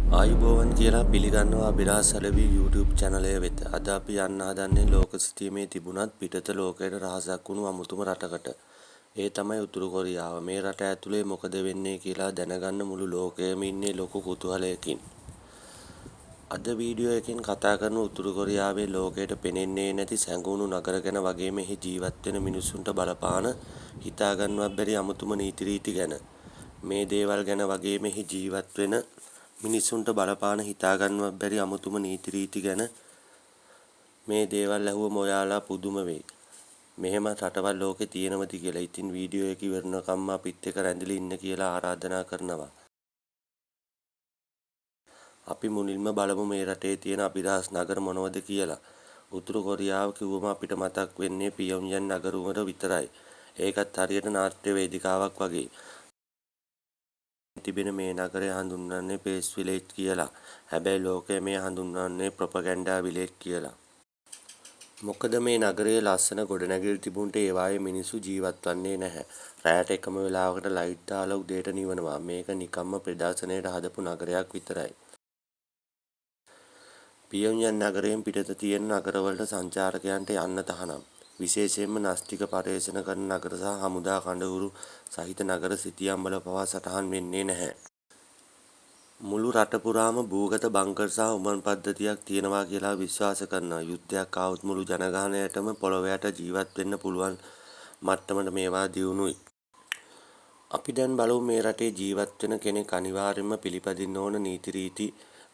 ආයුබෝවන් කියලා පිළිගන්නවා අභිරහස් අඩවි YouTube චැනලය වෙත. අද අපි යන්න හදන්නේ ලෝක සිතීමේ තිබුණත් පිටත ලෝකයට රහසක් වුණු අමුතුම රටකට. ඒ තමයි උතුරු කොරියාව. මේ රට ඇතුලේ මොකද වෙන්නේ කියලා දැනගන්න මුළු ලෝකයම ඉන්නේ ලොකු කුතුහලයකින්. අද වීඩියෝ එකෙන් කතා කරන උතුරු කොරියාවේ ලෝකයට පෙනෙන්නේ නැති සැඟවුණු නගර ගැන වගේම එහි ජීවත් වෙන මිනිසුන්ට බලපාන හිතාගන්නවත් බැරි අමුතුම නීති රීති ගැන. මේ දේවල් ගැන වගේම එහි ජීවත් වෙන මිනිස්සුන්ට බලපාන හිතාගන්නවත් බැරි අමුතුම නීති රීති ගැන මේ දේවල් ඇහුවම ඔයාලා පුදුම වෙයි. මෙහෙම රටවල් ලෝකේ තියෙනවද කියලා. ඉතින් වීඩියෝ එක ඉවර වෙනකම්ම අපිත් එක්ක රැඳිලා ඉන්න කියලා ආරාධනා කරනවා. අපි මුලින්ම බලමු මේ රටේ තියෙන අභිරහස් නගර මොනවද කියලා. උතුරු කොරියාව කිව්වම අපිට මතක් වෙන්නේ පියොන්යන් නගරුවර විතරයි. ඒකත් හරියට නාට්‍ය වේදිකාවක් වගේ. තිබෙන මේ නගරය හඳුන්වන්නේ පේස් විලේජ් කියලා. හැබැයි ලෝකය මෙය හඳුන්වන්නේ ප්‍රොපගැන්ඩා විලේජ් කියලා. මොකද මේ නගරයේ ලස්සන ගොඩනැගිලි තිබුණට ඒවායේ මිනිස්සු ජීවත් වන්නේ නැහැ. රැයට එකම වෙලාවකට ලයිට් දාලා උදේට නිවනවා. මේක නිකම්ම ප්‍රදර්ශනයට හදපු නගරයක් විතරයි. පියොන්යන් නගරයෙන් පිටත තියෙන නගරවලට සංචාරකයන්ට යන්න තහනම්. විශේෂයෙන්ම න්‍යෂ්ටික පර්යේෂණ කරන නගර සහ හමුදා කඳවුරු සහිත නගර සිතියම් වල පවා සටහන් වෙන්නේ නැහැ. මුළු රට පුරාම භූගත බංකර් සහ උමං පද්ධතියක් තියෙනවා කියලා විශ්වාස කරනවා. යුද්ධයක් ආවොත් මුළු ජනගහනයටම පොළොව යට ජීවත් වෙන්න පුළුවන් මට්ටමට මේවා දියුණුයි. අපි දැන් බලමු මේ රටේ ජීවත් වෙන කෙනෙක් අනිවාර්යයෙන්ම පිළිපදින්න ඕන නීති රීති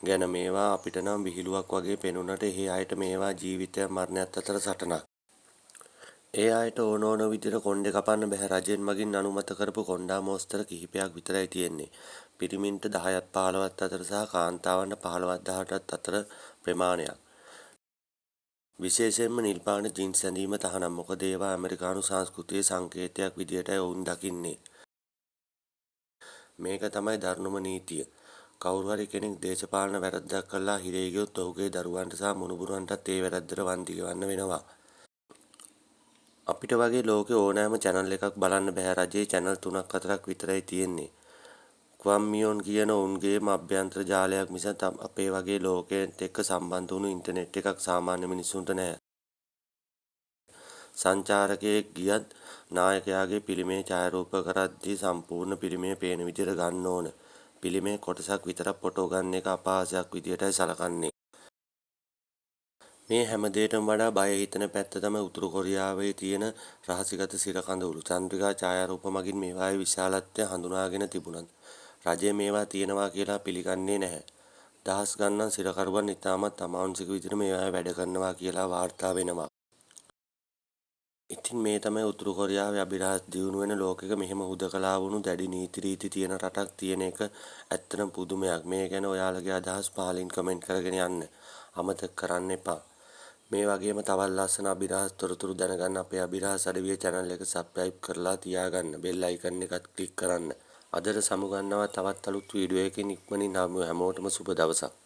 ගැන. මේවා අපිට නම් විහිළුවක් වගේ පෙනුනට එහෙ අයට මේවා ජීවිතයක් මරණයත් අතර සටනක්. ඒ අයට ඕන ඕන විදිහට කොණ්ඩේ කපන්න බැහැ. රජයෙන් මගින් අනුමත කරපු කොණ්ඩා මෝස්තර කිහිපයක් විතරයි තියෙන්නේ. පිරිමින්ට 10ත් 15ත් අතර සහ කාන්තාවන්ට 15ත් 18ත් අතර ප්‍රමාණයක්. විශේෂයෙන්ම නිල් පාට ජීන්ස් ඇඳීම තහනම්. මොකද ඒවා ඇමරිකානු සංස්කෘතියේ සංකේතයක් විදියටයි ඔවුන් දකින්නේ. මේක තමයි දරුණුම නීතිය. කවුරු හරි කෙනෙක් දේශපාලන වැරැද්දක් කරලා හිරේ ගියොත් ඔහුගේ දරුවන්ට සහ මුණුබුරන්ටත් ඒ වැරැද්දට වන්දි ගෙවන්න වෙනවා. අපිට වගේ ලෝකේ ඕනෑම චැනල් එකක් බලන්න බැහැ. රජයේ චැනල් 3ක් 4ක් විතරයි තියෙන්නේ. ක්වම්මියොන් කියන ඔවුන්ගේම අභ්‍යන්තර ජාලයක් මිස අපේ වගේ ලෝකයත් එක්ක සම්බන්ධ වුණු ඉන්ටර්නෙට් එකක් සාමාන්‍ය මිනිස්සුන්ට නැහැ. සංචාරකයෙක් ගියත් නායකයාගේ පිළිමේ ඡායාරූප කරද්දී සම්පූර්ණ පිළිමය පේන විදිහට ගන්න ඕන. පිළිමේ කොටසක් විතරක් ෆොටෝ ගන්න එක අපහාසයක් විදියටයි සලකන්නේ. මේ හැම දෙයකටම වඩා බය හිතෙන පැත්ත තමයි උතුරු කොරියාවේ තියෙන රහසිගත සිර කඳවුරු. චන්ද්‍රිකා ඡායාරූප මගින් මේවායේ විශාලත්වය හඳුනාගෙන තිබුණත් රජය මේවා තියෙනවා කියලා පිළිගන්නේ නැහැ. දහස් ගණන් සිරකරුවන් ඉතාමත් අමානුෂික විදිහට මේවායේ වැඩ කරනවා කියලා වාර්තා වෙනවා. ඉතින් මේ තමයි උතුරු කොරියාවේ අභිරහස් දියුණු වෙන ලෝකෙක මෙහෙම හුදකලා වුණු දැඩි නීති රීති තියෙන රටක් තියෙන එක ඇත්තටම පුදුමයක්. මේ ගැන ඔයාලගේ අදහස් පහලින් කමෙන්ට් කරගෙන යන්න. අමතක කරන්න එපා. මේ වගේම තවත් ලස්සන අභිරහස් තොරතුරු දැනගන්න අපේ අභිරහස් අඩවිය චැනල් එක සබ්ස්ක්‍රයිබ් කරලා තියාගන්න. බෙල් අයිකන් එකත් ක්ලික් කරන්න. අදට සමුගන්නවා තවත් අලුත් වීඩියෝ එකකින් ඉක්මනින් හමු. හැමෝටම සුබ දවසක්.